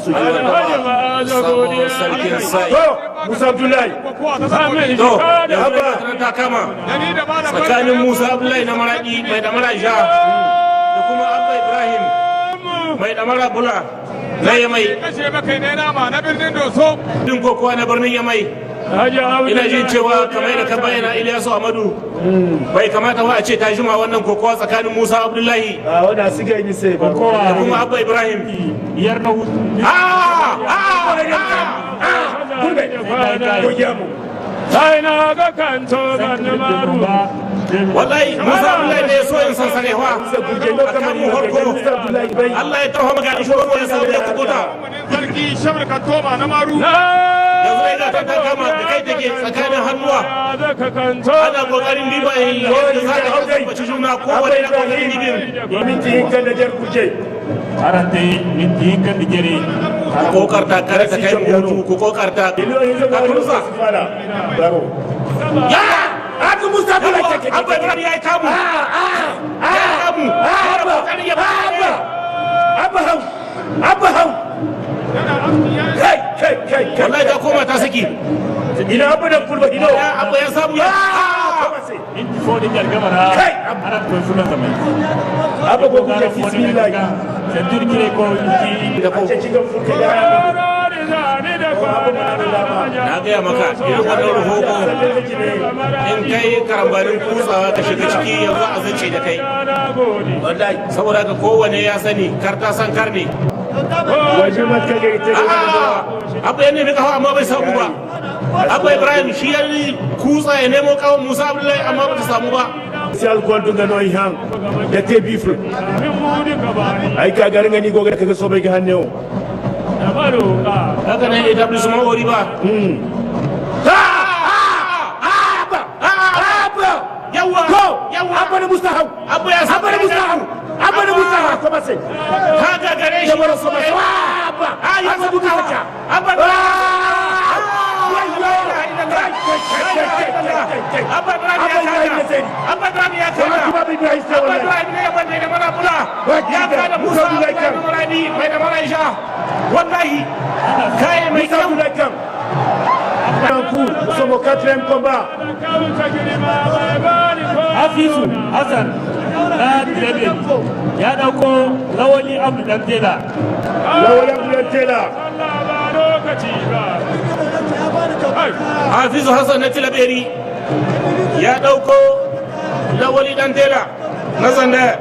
Sabo sarkin sai. To, Musa Abdullahi. To, yanzu da ta kama tsakanin Musa Abdullahi na Maradi mai damara ja da kuma Abba Ibrahim mai damara bula na Yamai. Kashe maka ne nama na birnin Doso. Din kokowa na birnin Yamai. Ina jin cewa kamar yadda ka bayyana, Ilyasu Amadu, bai kamata ba a ce ta jima wannan kokowa tsakanin Musa Abdullahi A wanda suka yi sai ba. da kuma Abba Ibrahim. Yar na Ah! Ah! Ah! Gurbe. Gogiya mu. Wallahi Musa Abdullahi ne ya so yin sansane wa Gurje no a kamar kamun harko. Musa Abdullahi bai. Allah ya tarho maka shi ko ya samu ya kubuta. Sarki Shamar Kantoma na Maru. Yanzu dai ga ta kama da kai take tsakanin hannuwa, ana kokarin diba yadda za ka tabbaci juna, kowane na kokarin dibin. Minti 2 da jar gurje. Arante minti 2 da jere. Ku kokarta kare ta kai mutu, ku kokarta Ilo yin ka zama wani turza. su fara. Baro. Ya. Atu Musa Abdullahi. Abba Ibrahim ya yi kamu, ya yi kamu, yana kokarin ya Abba. Abba hau. Abba hau. Kai kai kai kai. Wallahi ta koma ta saki. Ina Abba da kulba ino. Ya Abba ya samu ya. Koma sai. Minti fo da jar gamara. Kai! Aran ko fulan zamai. Abba ko gurje bismillah. Sentur kire ko ki. Da ko. Ce cikin furke da. Na gaya maka irin wannan rahoto, in kai karambanin kutsawa ka shiga ciki, yanzu a zace da kai. Wallahi. Saboda haka kowane ya sani kar ta san kar ne. Waje matka ga ita. A'a, Abba ya nemi kafa amma bai samu ba. Abba Ibrahim shi ya kutsa ya nemo kawon Musa Abdullahi amma ba ta samu ba. Sai alkwantu ga noy han da te bifle. Ai ka garin gani goga kaga so bai ga hannewo. Haka nan établissement Oriba. Abba! Abba! Yawa. Go! Yawa. Abba ne Musa hau! Abba ya samu. Abba ne Musa hau! Abba ne Musa hau! Kuma sai. Ka gagare shi. Da wani so bai. Abba! Ah, ya Abba samu Musa kawa. ka. Abba. Abba Ibrahim ya Abba Ibrahim kada. ya sani. Abba Ibrahim ya kada. Wallahi babu Ibrahim sai Abba wallahi. Ibrahim ne ya bada da mara bula. Ya kada Musa Musa Abdullahi Abdullahi kan. Maradi mai da mara isha. Wallahi kai mai Musa kyau. Abdoulaye Kam. Un coup, nous sommes au quatrième combat. Hafizu Hassan na Tilaberi ya dauko Lawali Abu Dan Tela. Lawal Abdoulaye Tela. Hafizu Hassan na Tilaberi ya dauko Lawali Dan Tela na Zandaya.